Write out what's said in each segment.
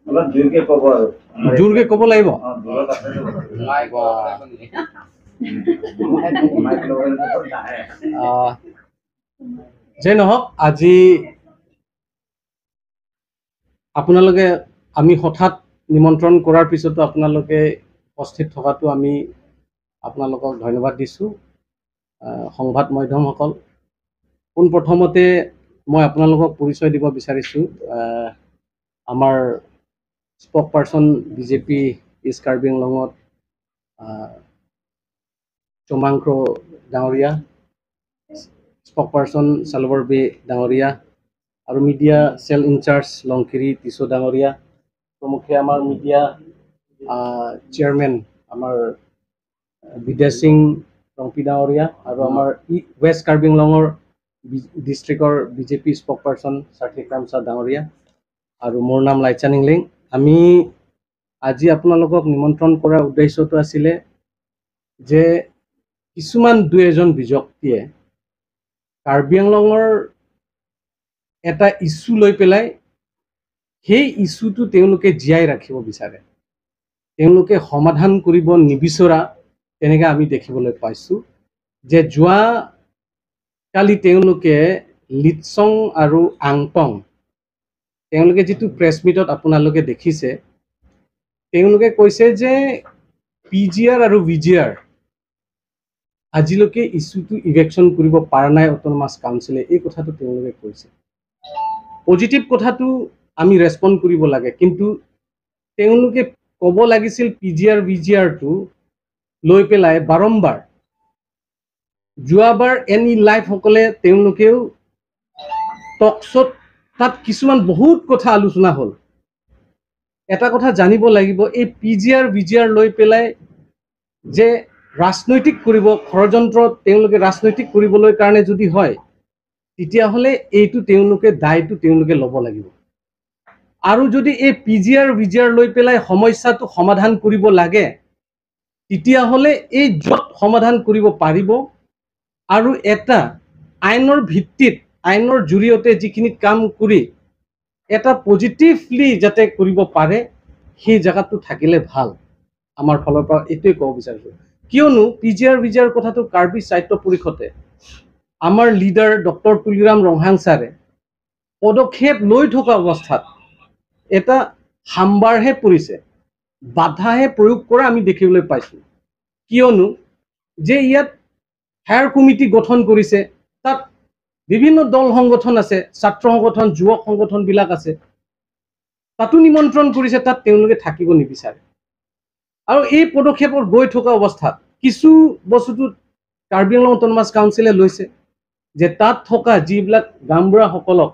অলপ জোৰকে ক'ব আৰু। জোৰকে ক'ব লাগিব। অ, দূৰত আছে যে। মাইক লগাই নাহে। যে নহওক, আজি আপোনালোকে আমি হঠাৎ নিমন্ত্ৰণ কৰাৰ পিছতো আপোনালোকে উপস্থিত থকাটো আমি আপোনালোকক ধন্যবাদ দিছোঁ। সংবাদ মাধ্যমসকল, পোনপ্ৰথমতে মই আপোনালোকক পৰিচয় দিব বিচাৰিছোঁ। আমাৰ spokesperson BJP east Karbi আংলঙত চমাংক্ৰ ডাঙৰীয়া, স্পক পাৰ্চন চালবৰ বে ডাঙৰীয়া আৰু media cell incharge Longkiri Tisso ডাঙৰীয়া প্ৰমুখে আমাৰ মিডিয়া চেয়াৰমেন আমাৰ বিদ্যা সিং ৰংপি ডাঙৰীয়া আৰু আমাৰ ৱেষ্ট কাৰ্বি আংলঙৰ ডিষ্ট্ৰিক্টৰ বিজেপি স্পক পাৰ্চন সাৰ্থিক ৰামচা ডাঙৰীয়া আৰু মোৰ নাম লাইচান ইংলিং। আমি আজি আপোনালোকক নিমন্ত্ৰণ কৰাৰ উদ্দেশ্যটো আছিলে যে কিছুমান দুই এজন ব্যক্তিয়ে কাৰ্বি আংলঙৰ এটা ইছ্যু লৈ পেলাই সেই ইছ্যুটো তেওঁলোকে জীয়াই ৰাখিব বিচাৰে, তেওঁলোকে সমাধান কৰিব নিবিচৰা তেনেকৈ আমি দেখিবলৈ পাইছোঁ যে যোৱা কালি তেওঁলোকে লিটচং আৰু আংটং তেওঁলোকে যিটো প্ৰেছ মিটত আপোনালোকে দেখিছে, তেওঁলোকে কৈছে যে পি জি আৰ আৰু ভি জি আৰ আজিলৈকে ইছ্যুটো ইভেকশ্যন কৰিব পৰা নাই অট'নমাছ কাউন্সিলে, এই কথাটো তেওঁলোকে কৈছে। পজিটিভ কথাটো আমি ৰেচপণ্ড কৰিব লাগে, কিন্তু তেওঁলোকে ক'ব লাগিছিল P G R V G আৰটো লৈ পেলাই বাৰম্বাৰ যোৱাবাৰ এন ই লাইফসকলে তেওঁলোকেও টকশ্বত তাত কিছুমান বহুত কথা আলোচনা হ'ল। এটা কথা জানিব লাগিব, এই P G R V G R লৈ পেলাই যে ৰাজনৈতিক কৰিব ষড়যন্ত্ৰ তেওঁলোকে ৰাজনৈতিক কৰিবলৈ কাৰণে যদি হয়, তেতিয়াহ'লে এইটো তেওঁলোকে দায়টো তেওঁলোকে ল'ব লাগিব। আৰু যদি এই P G R V G R লৈ পেলাই সমস্যাটো সমাধান কৰিব লাগে, তেতিয়াহ'লে এই য'ত সমাধান কৰিব পাৰিব আৰু এটা আইনৰ ভিত্তিত আইনৰ জৰিয়তে যিখিনি কাম কৰি এটা পজিটিভলি যাতে কৰিব পাৰে সেই জেগাটো থাকিলে ভাল। আমাৰ ফালৰ পৰা এইটোৱে ক'ব বিচাৰিছোঁ, কিয়নো P G R V G R কথাটো কাৰ্বি সাহিত্য পৰিষদে আমাৰ লিডাৰ ডক্টৰ তুলিৰাম ৰংহাং ছাৰে পদক্ষেপ লৈ থকা অৱস্থাত এটা হাম্বাৰহে পৰিছে, বাধাহে প্ৰয়োগ কৰা আমি দেখিবলৈ পাইছোঁ। কিয়নো যে ইয়াত হায়াৰ কমিটি গঠন কৰিছে, তাত বিভিন্ন দল সংগঠন আছে, ছাত্ৰ সংগঠন, যুৱক সংগঠনবিলাক আছে, তাতো নিমন্ত্ৰণ কৰিছে, তাত তেওঁলোকে থাকিব নিবিচাৰে। আৰু এই পদক্ষেপত গৈ থকা অৱস্থাত কিছু বস্তুটো কাৰ্বি আংলং অট'নমাছ কাউন্সিলে লৈছে যে তাত থকা যিবিলাক গামবুঢ়াসকলক,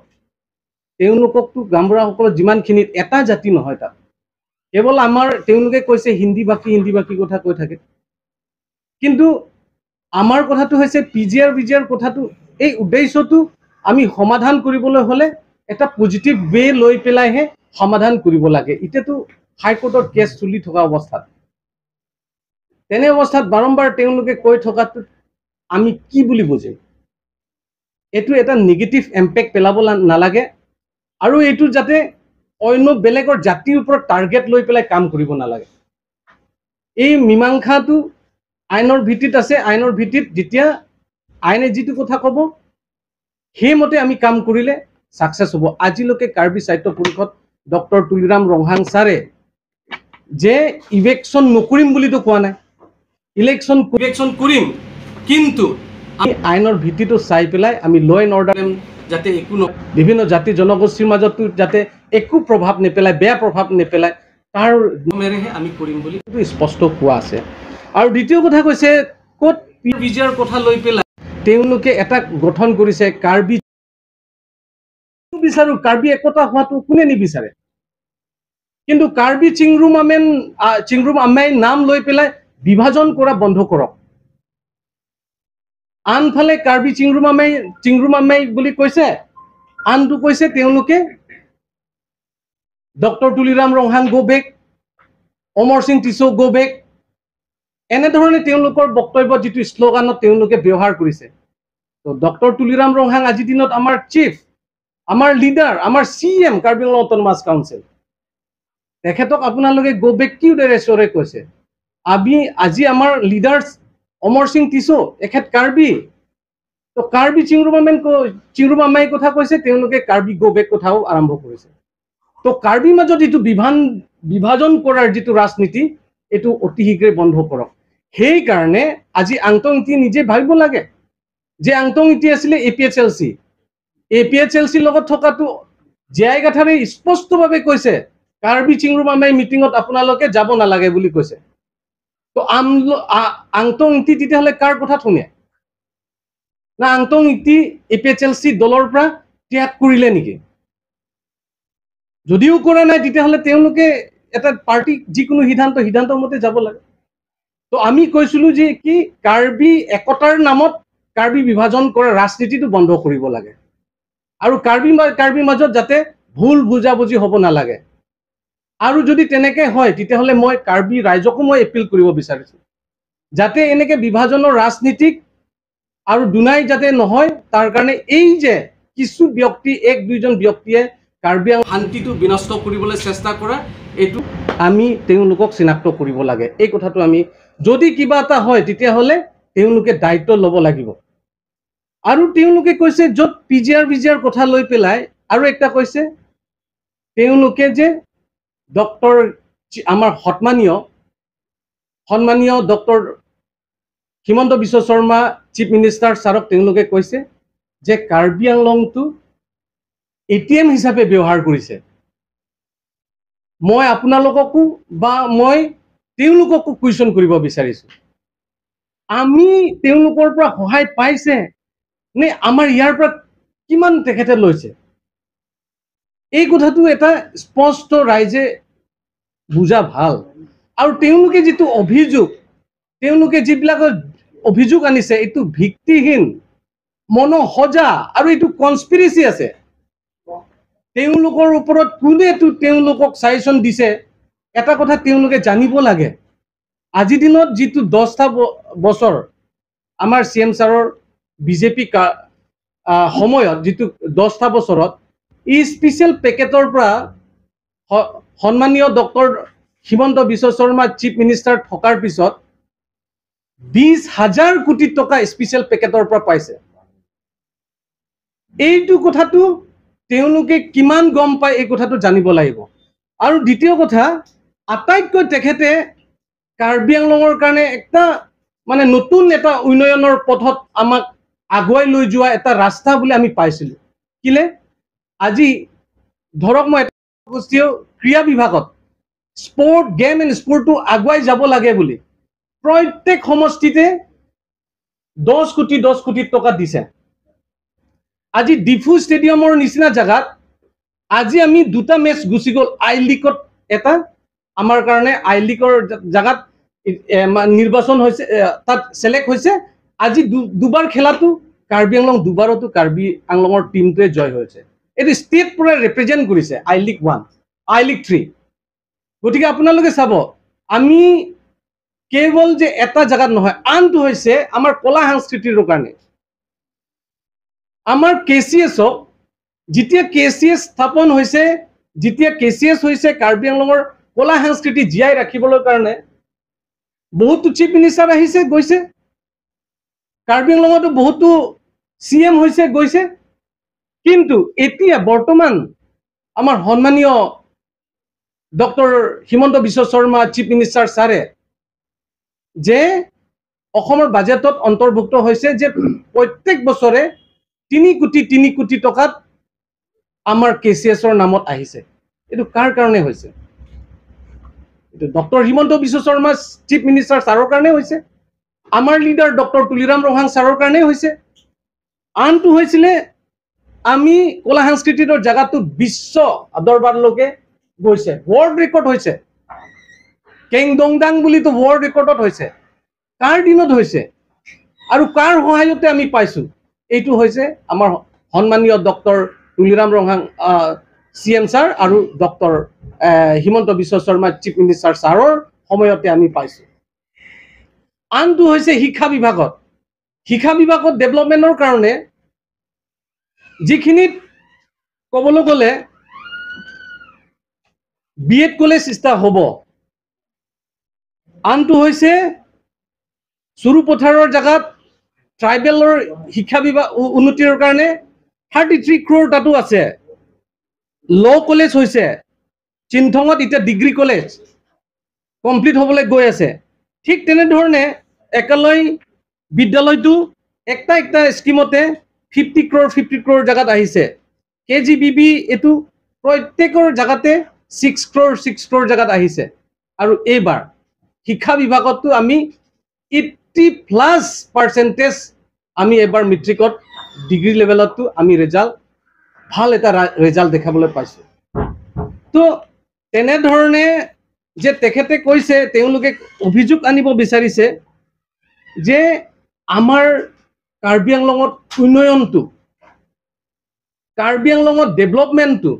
তেওঁলোককতো গামবুঢ়াসকলক যিমানখিনিত এটা জাতি নহয়, তাত কেৱল আমাৰ তেওঁলোকে কৈছে হিন্দী ভাষী হিন্দী ভাষী কথা কৈ থাকে, কিন্তু আমাৰ কথাটো হৈছে P G R V G R কথাটো এই উদ্দেশ্যটো আমি সমাধান কৰিবলৈ হ'লে এটা পজিটিভ ৱে লৈ পেলাইহে সমাধান কৰিব লাগে। এতিয়াতো হাইকোৰ্টত কেছ চলি থকা অৱস্থাত তেনে অৱস্থাত বাৰম্বাৰ তেওঁলোকে কৈ থকাটোত আমি কি বুলি বুজিম? এইটো এটা নিগেটিভ ইম্পেক্ট পেলাব নালাগে আৰু এইটো যাতে অন্য বেলেগৰ জাতিৰ ওপৰত টাৰ্গেট লৈ পেলাই কাম কৰিব নালাগে। এই মীমাংসাটো আইনৰ ভিত্তিত আছে, আইনৰ ভিত্তিত যেতিয়া আইনে যিটো কথা ক'ব সেইমতে আমি কাম কৰিলে ছাকচেছ হ'ব। আজিলৈকে কাৰ্বি সাহিত্য পৰিষদ ডক্টৰ তুলিৰাম ৰংহাং ছাৰে যে ইলেকশ্যন নকৰিম বুলিতো কোৱা নাই, ইলেকশ্যন কৰিম, কিন্তু আমি আইনৰ ভিত্তিটো চাই পেলাই আমি ল এণ্ড অৰ্ডাৰ যাতে একো বিভিন্ন জাতি জনগোষ্ঠীৰ মাজতো যাতে একো প্ৰভাৱ নেপেলায়, বেয়া প্ৰভাৱ নেপেলায়, তাৰ নিয়মেৰেহে আমি কৰিম বুলি স্পষ্ট কোৱা আছে। আৰু দ্বিতীয় কথা কৈছে ক'ত পি জি আৰ কথা লৈ পেলাই তেওঁলোকে এটা গঠন কৰিছে কাৰ্বি বিচাৰো, কাৰ্বি একতা হোৱাটো কোনে নিবিচাৰে, কিন্তু কাৰ্বি চিংৰুম আমেন চিংৰুম আমেন নাম লৈ পেলাই বিভাজন কৰা বন্ধ কৰক। আনফালে কাৰ্বি চিংৰুম আমেই বুলি কৈছে, আনটো কৈছে তেওঁলোকে doctor Tuliram Ronghang go back, Amar Singh Tisso go back, এনেধৰণে তেওঁলোকৰ বক্তব্য যিটো শ্লোগানত তেওঁলোকে ব্যৱহাৰ কৰিছে। তো ডক্টৰ তুলিৰাম ৰংহাং আজিৰ দিনত আমাৰ চিফ, আমাৰ লিডাৰ, আমাৰ C M Karbi Anglong autonomous council, তেখেতক আপোনালোকে গ' বেক কিয় ডেৰেশ্বৰে কৈছে? আমি আজি আমাৰ লিডাৰ্ছ অমৰ সিং টিছো, এখেত কাৰ্বি, তো কাৰ্বি চিংৰুমামাই কথা কৈছে, তেওঁলোকে কাৰ্বি গ' বেক কথাও আৰম্ভ কৰিছে। তো কাৰ্বিৰ মাজত যিটো বিভাজন কৰাৰ যিটো ৰাজনীতি, এইটো অতি শীঘ্ৰে বন্ধ কৰক। সেইকাৰণে আজি আংটং ইংতি নিজে ভাবিব লাগে যে আংটং ইংতি আছিলে A P H L C, A P H L চিৰ লগত থকাটো জে আই গাথাৰে স্পষ্টভাৱে কৈছে কাৰ্বি চিংৰুমামাই মিটিঙত আপোনালোকে যাব নালাগে বুলি কৈছে। তো আংটং ইংতি তেতিয়াহ'লে কাৰ কথাত শুনে? না আংটং Engti A P H L C দলৰ পৰা ত্যাগ কৰিলে নেকি? যদিও কৰা নাই, তেতিয়াহ'লে তেওঁলোকে এটা পাৰ্টিক যিকোনো সিদ্ধান্ত মতে যাব লাগে। তো আমি কৈছিলো যে কি কাৰ্বি একতাৰ নামত কাৰ্বি বিভাজন কৰা ৰাজনীতিটো বন্ধ কৰিব লাগে আৰু কাৰ্বি মাজত যাতে ভুল বুজাবুজি হ'ব নালাগে। আৰু যদি তেনেকে হয়, তেতিয়াহ'লে মই কাৰ্বি ৰাইজকো মই এপিল কৰিব বিচাৰিছো যাতে এনেকে বিভাজনৰ ৰাজনীতিক আৰু দুনাই যাতে নহয়, তাৰ কাৰণে এই যে কিছু ব্যক্তি, এক দুইজন ব্যক্তিয়ে কাৰ্বি শান্তিটো বিনষ্ট কৰিবলৈ চেষ্টা কৰা, এইটো আমি তেওঁলোকক চিনাক্ত কৰিব লাগে। এই কথাটো আমি যদি কিবা এটা হয় তেতিয়াহ'লে তেওঁলোকে দায়িত্ব ল'ব লাগিব। আৰু তেওঁলোকে কৈছে য'ত P G R V G R কথা লৈ পেলাই আৰু একটা কৈছে তেওঁলোকে যে ডক্টৰ আমাৰ সন্মানীয় doctor Himanta Biswa Sarma chief minister ছাৰক তেওঁলোকে কৈছে যে কাৰ্বি আংলংটো এ টি এম হিচাপে ব্যৱহাৰ কৰিছে। মই আপোনালোককো বা মই তেওঁলোককো কুৱেশ্যন কৰিব বিচাৰিছো, আমি তেওঁলোকৰ পৰা সহায় পাইছে নে আমাৰ ইয়াৰ পৰা কিমান তেখেতে লৈছে? এই কথাটো এটা স্পষ্ট ৰাইজে বুজা ভাল। আৰু তেওঁলোকে যিটো অভিযোগ, তেওঁলোকে যিবিলাক অভিযোগ আনিছে, এইটো ভিত্তিহীন, মনসজা আৰু এইটো কনস্পিৰেচি আছে। তেওঁলোকৰ ওপৰত কোনেতো তেওঁলোকক ছাজেশ্যন দিছে, এটা কথা তেওঁলোকে জানিব লাগে। আজিৰ দিনত যিটো 10টা বছৰ আমাৰ চি এম ছাৰৰ বিজেপি সময়ত যিটো 10টা বছৰত ই স্পেচিয়েল পেকেটৰ পৰা সন্মানীয় doctor Himanta Biswa Sarma chief minister থকাৰ পিছত 20,000 কোটি টকা স্পেচিয়েল পেকেটৰ পৰা পাইছে। এইটো কথাটো তেওঁলোকে কিমান গম পায় এই কথাটো জানিব লাগিব। আৰু দ্বিতীয় কথা, আটাইতকৈ তেখেতে কাৰ্বি আংলঙৰ কাৰণে এটা মানে নতুন এটা উন্নয়নৰ পথত আমাক আগুৱাই লৈ যোৱা এটা ৰাস্তা বুলি আমি পাইছিলোঁ। কিলে আজি ধৰক মই এটা গোষ্ঠীয় ক্ৰীড়া বিভাগত স্পৰ্ট, গেম এণ্ড স্পৰ্টটো আগুৱাই যাব লাগে বুলি প্ৰত্যেক সমষ্টিতে 10 কোটি 10 কোটি টকা দিছে। আজি ডিফু ষ্টেডিয়ামৰ নিচিনা জেগাত আজি আমি দুটা মেচ গুচি গ'ল, আই লীগত এটা আমাৰ কাৰণে আই লীগৰ জেগাত নিৰ্বাচন হৈছে, তাত চেলেক্ট হৈছে। আজি দুবাৰ খেলাটো কাৰ্বি আংলং, দুবাৰতো কাৰ্বি আংলঙৰ টীমটোৱে জয় হৈছে। এইটো ষ্টেট পুৰা ৰিপ্ৰেজেণ্ট কৰিছে আই লীগ 1, আই লীগ 3। গতিকে আপোনালোকে চাব, আমি কেৱল যে এটা জেগাত নহয়, আনটো হৈছে আমাৰ কলা সংস্কৃতিৰ কাৰণে। আমাৰ কে চি এছক যেতিয়া কে চি এছ স্থাপন হৈছে, যেতিয়া কে চি এছ হৈছে কাৰ্বি আংলঙৰ কলা সংস্কৃতি জীয়াই ৰাখিবলৈ কাৰণে বহুতো চিফ মিনিষ্টাৰ আহিছে গৈছে, কাৰ্বি আংলঙতো বহুতো চি এম হৈছে গৈছে। কিন্তু এতিয়া বৰ্তমান আমাৰ সন্মানীয় doctor Himanta Biswa Sarma chief minister ছাৰে যে অসমৰ বাজেটত অন্তৰ্ভুক্ত হৈছে যে প্ৰত্যেক বছৰে 3 কোটি 3 কোটি টকাত আমাৰ কে চি এছৰ নামত আহিছে। এইটো কাৰ কাৰণে হৈছে? এইটো doctor Himanta Biswa Sarma chief minister ছাৰৰ কাৰণে হৈছে, আমাৰ লিডাৰ ডক্টৰ তুলিৰাম ৰংহাং ছাৰৰ কাৰণে হৈছে। আনটো হৈছিলে আমি কলা সংস্কৃতিৰ জেগাটো বিশ্ব দৰবাৰলৈকে গৈছে, ৱৰ্ল্ড ৰেকৰ্ড হৈছে, কেং দংদাং বুলিতো ৱৰ্ল্ড ৰেকৰ্ডত হৈছে। কাৰ দিনত হৈছে আৰু কাৰ সহায়তে আমি পাইছো? এইটো হৈছে আমাৰ সন্মানীয় doctor Tuliram Ronghang C M sir আৰু doctor Himanta Biswa Sarma chief minister ছাৰৰ সময়তে আমি পাইছো। আনটো হৈছে শিক্ষা বিভাগত, শিক্ষা বিভাগত ডেভেলপমেণ্টৰ কাৰণে যিখিনিত ক'বলৈ গ'লে বি এড কলেজ ষ্টাৰ্ট হ'ব। আনটো হৈছে চুৰুপথাৰৰ জেগাত ট্ৰাইবেলৰ শিক্ষা বিভাগ উন্নতিৰ কাৰণে 33 ক্ৰ'ৰ তাতো আছে। ল' কলেজ হৈছে চিন্থঙত, এতিয়া ডিগ্ৰী কলেজ কমপ্লিট হ'বলৈ গৈ আছে। ঠিক তেনেধৰণে একালয় বিদ্যালয়টো একটা একটা স্কিমতে 50 ক্ৰ'ৰ 50 ক্ৰ'ৰ জেগাত আহিছে। কে জি বি বি এইটো প্ৰত্যেকৰ জেগাতে 6 ক্ৰ'ৰ 6 ক্ৰ'ৰ জেগাত আহিছে। আৰু এইবাৰ শিক্ষা বিভাগতো আমি 80+% আমি এইবাৰ মেট্ৰিকত ডিগ্ৰী লেভেলতো আমি ৰেজাল্ট ভাল এটা ৰেজাল্ট দেখাবলৈ পাইছোঁ। তো তেনেধৰণে যে তেখেতে কৈছে, তেওঁলোকে অভিযোগ আনিব বিচাৰিছে যে আমাৰ কাৰ্বি আংলঙত উন্নয়নটো, কাৰ্বি আংলঙত ডেভেলপমেণ্টটো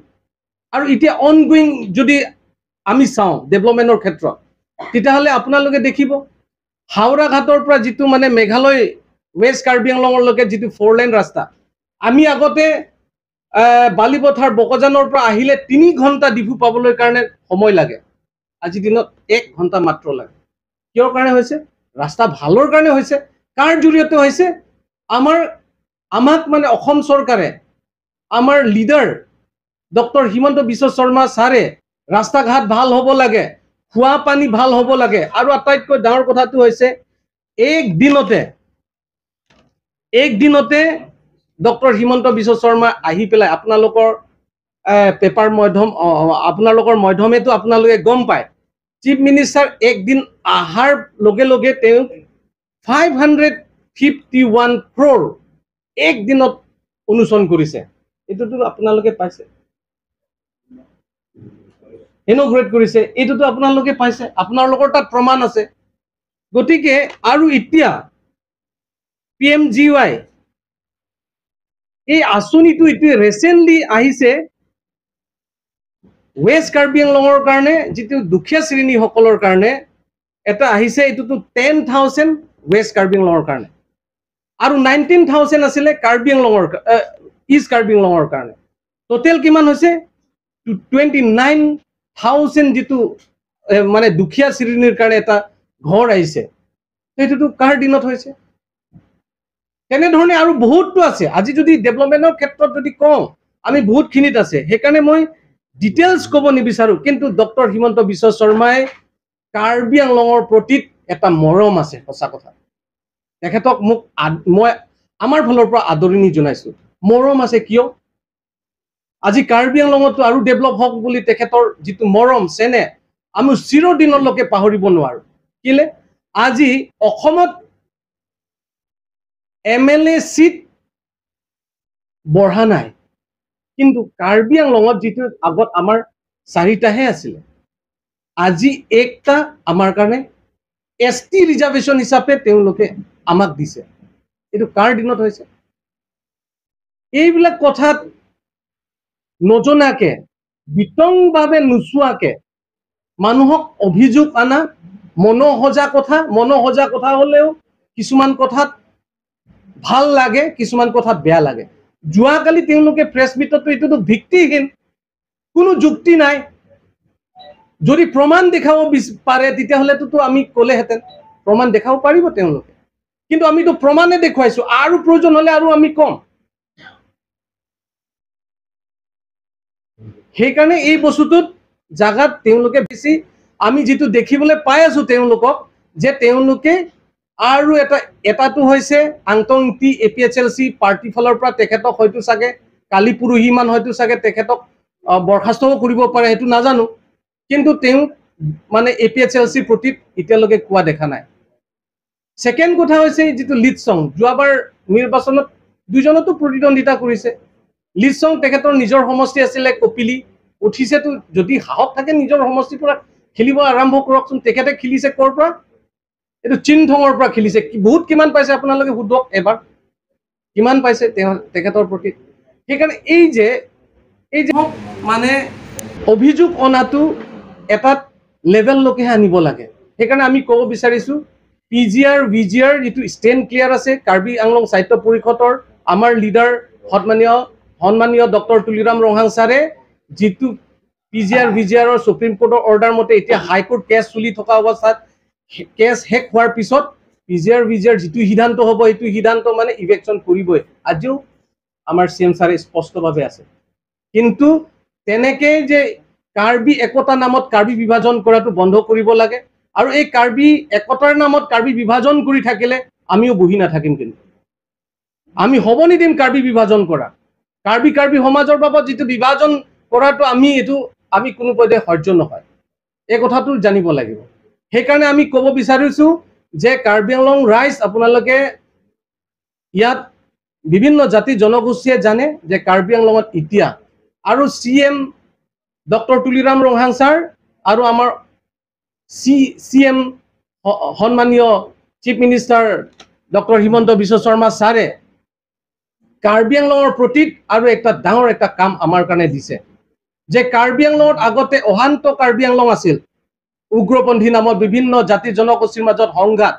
আৰু এতিয়া অনগোয়িং যদি আমি চাওঁ ডেভেলপমেণ্টৰ ক্ষেত্ৰত, তেতিয়াহ'লে আপোনালোকে দেখিব হাওৰাঘাটৰ পৰা যিটো মানে মেঘালয় ৱেষ্ট কাৰ্বি আংলঙলৈকে যিটো 4 লেন ৰাস্তা, আমি আগতে বালিপথাৰ বকজানৰ পৰা আহিলে 3 ঘণ্টা ডিফু পাবলৈ কাৰণে সময় লাগে, আজিৰ দিনত 1 ঘণ্টা মাত্ৰ লাগে। কিহৰ কাৰণে হৈছে? ৰাস্তা ভালৰ কাৰণে হৈছে। কাৰ জৰিয়তে হৈছে? আমাক মানে অসম চৰকাৰে, আমাৰ লিডাৰ ডক্টৰ হিমন্ত বিশ্ব শৰ্মা ছাৰে ৰাস্তা ঘাট ভাল হ'ব লাগে, খোৱা পানী ভাল হ'ব লাগে, আৰু আটাইতকৈ ডাঙৰ কথাটো হৈছে একদিনতে ডক্টৰ হিমন্ত বিশ্ব শৰ্মা আহি পেলাই আপোনালোকৰ পেপাৰ মাধ্যম, আপোনালোকৰ মাধ্যমেতো আপোনালোকে গম পায়, চিফ মিনিষ্টাৰ একদিন অহাৰ লগে লগে তেওঁক 551 ক্ৰ'ৰ একদিনত অনুসৰণ কৰিছে। এইটোতো আপোনালোকে পাইছে, ইনগ্ৰেট কৰিছে, এইটোতো আপোনালোকে পাইছে, আপোনালোকৰ তাত প্ৰমাণ আছে। গতিকে আৰু এতিয়া পি এম জি ৱাই এই আঁচনিটো এতিয়া ৰিচেণ্টলি আহিছে ৱেষ্ট কাৰ্বি আংলঙৰ কাৰণে, যিটো দুখীয়া শ্ৰেণীসকলৰ কাৰণে এটা আহিছে, এইটোতো 10,000 ৱেষ্ট কাৰ্বি আংলঙৰ কাৰণে, আৰু 19,000 আছিলে কাৰ্বি আংলঙৰ, ইষ্ট কাৰ্বি আংলঙৰ কাৰণে। টোটেল কিমান হৈছে? 29,000 যিটো মানে দুখীয়া শ্ৰেণীৰ কাৰণে এটা ঘৰ আহিছে। সেইটোতো কাৰ দিনত হৈছে? তেনেধৰণে আৰু বহুতো আছে। আজি যদি ডেভেলপমেণ্টৰ ক্ষেত্ৰত যদি কওঁ, আমি বহুতখিনিত আছে, সেইকাৰণে মই ডিটেইলছ ক'ব নিবিচাৰোঁ। কিন্তু ডক্টৰ হিমন্ত বিশ্ব শৰ্মাই কাৰ্বি আংলঙৰ প্ৰতি এটা মৰম আছে, সঁচা কথা। তেখেতক মোক মই আমাৰ ফালৰ পৰা আদৰণি জনাইছোঁ। মৰম আছে কিয়? আজি কাৰ্বি আংলঙতো আৰু ডেভেলপ হওক বুলি তেখেতৰ যিটো মৰম চেনেহ আমি চিৰদিনলৈকে পাহৰিব নোৱাৰোঁ। কেলে আজি অসমত এম এল এ চিট বঢ়া নাই, কিন্তু কাৰ্বি আংলঙত যিটো আগত আমাৰ 4টাহে আছিলে, আজি একটা আমাৰ কাৰণে এছ টি ৰিজাৰ্ভেশ্যন হিচাপে তেওঁলোকে আমাক দিছে। এইটো কাৰ দিনত হৈছে? এইবিলাক কথাত নজনাকে, বিতংভাৱে নোচোৱাকে মানুহক অভিযোগ আনা, মনোসজা কথা, মনোসজা কথা হ'লেও কিছুমান কথাত ভাল লাগে, কিছুমান কথাত বেয়া লাগে। যোৱাকালি তেওঁলোকে প্ৰেছ মিটতো এইটোতো ভিত্তিহীন, কোনো যুক্তি নাই। যদি প্ৰমাণ দেখাব পাৰে তেতিয়াহ'লেতো আমি ক'লেহেঁতেন, প্ৰমাণ দেখাব পাৰিব তেওঁলোকে, কিন্তু আমিতো প্ৰমাণে দেখুৱাইছো, আৰু প্ৰয়োজন হ'লে আৰু আমি ক'ম। সেইকাৰণে এই বস্তুটোত জাগাত তেওঁলোকে বেছি আমি যিটো দেখিবলৈ পাই আছো তেওঁলোকক, যে তেওঁলোকে আৰু এটাটো হৈছে আংটং T A P H L C পাৰ্টিৰ ফালৰ পৰা তেখেতক হয়তো চাগে কালি পৰহিমান হয়তো চাগে তেখেতক বৰ্খাস্তও কৰিব পাৰে, সেইটো নাজানো, কিন্তু তেওঁ মানে এ পি এইচ এল চিৰ প্ৰতি এতিয়ালৈকে কোৱা দেখা নাই। ছেকেণ্ড কথা হৈছে যিটো লিডছং, যোৱাবাৰ নিৰ্বাচনত দুজনতো প্ৰতিদ্বন্দ্বিতা কৰিছে। লিডছং তেখেতৰ নিজৰ সমষ্টি আছিলে কপিলি, উঠিছেতো, যদি সাহস থাকে নিজৰ সমষ্টিৰ পৰা খেলিব আৰম্ভ কৰকচোন। তেখেতে খেলিছে ক'ৰ পৰা? এইটো চিনথঙৰ পৰা খেলিছে। বহুত কিমান পাইছে আপোনালোকে সোধক এবাৰ, কিমান পাইছে তেখেতৰ প্ৰতি। সেইকাৰণে এই যে মানে অভিযোগ অনাটো এটা লেভেললৈকেহে আনিব লাগে। সেইকাৰণে আমি ক'ব বিচাৰিছোঁ P G R V G R যিটো ষ্টেণ্ড ক্লিয়াৰ আছে, কাৰ্বি আংলং সাহিত্য পৰিষদৰ আমাৰ লিডাৰ সন্মানীয় ডক্টৰ তুলিৰাম ৰংহাং ছাৰে যিটো P G R, V G আৰৰ সুপ্ৰিম কোৰ্টৰ অৰ্ডাৰ মতে এতিয়া হাইকোৰ্ট কেছ চলি থকা অৱস্থাত, কেছ শেষ হোৱাৰ পিছত P G R, V G R যিটো সিদ্ধান্ত হ'ব, সেইটো সিদ্ধান্ত মানে ইভিকশ্যন কৰিবই। আজিও আমাৰ চি এম ছাৰে স্পষ্টভাৱে আছে। কিন্তু তেনেকেই যে কাৰ্বি একতা নামত কাৰ্বি বিভাজন কৰাটো বন্ধ কৰিব লাগে আৰু এই কাৰ্বি একতাৰ নামত কাৰ্বি বিভাজন কৰি থাকিলে আমিও বহি নাথাকিম। কিন্তু আমি হ'ব নিদিম কাৰ্বি বিভাজন কৰা। কাৰ্বি কাৰ্বি সমাজৰ বাবদ যিটো বিভাজন কৰাটো আমি এইটো আমি কোনো পধ্যে সহ্য নহয়, এই কথাটো জানিব লাগিব। সেইকাৰণে আমি ক'ব বিচাৰিছো যে কাৰ্বি আংলং ৰাইজ, আপোনালোকে ইয়াত বিভিন্ন জাতি জনগোষ্ঠীয়ে জানে যে কাৰ্বি আংলঙত এতিয়া আৰু C M doctor Tuliram Ronghang sir আৰু আমাৰ চি চি এম সন্মানীয় chief minister doctor Himanta Biswa Sarma ছাৰে কাৰ্বি আংলঙৰ প্ৰতি আৰু এটা ডাঙৰ এটা কাম আমাৰ কাৰণে দিছে যে কাৰ্বি আংলঙত আগতে অশান্ত কাৰ্বি আংলং আছিল, উগ্ৰপন্থী নামত বিভিন্ন জাতি জনগোষ্ঠীৰ মাজত সংঘাত।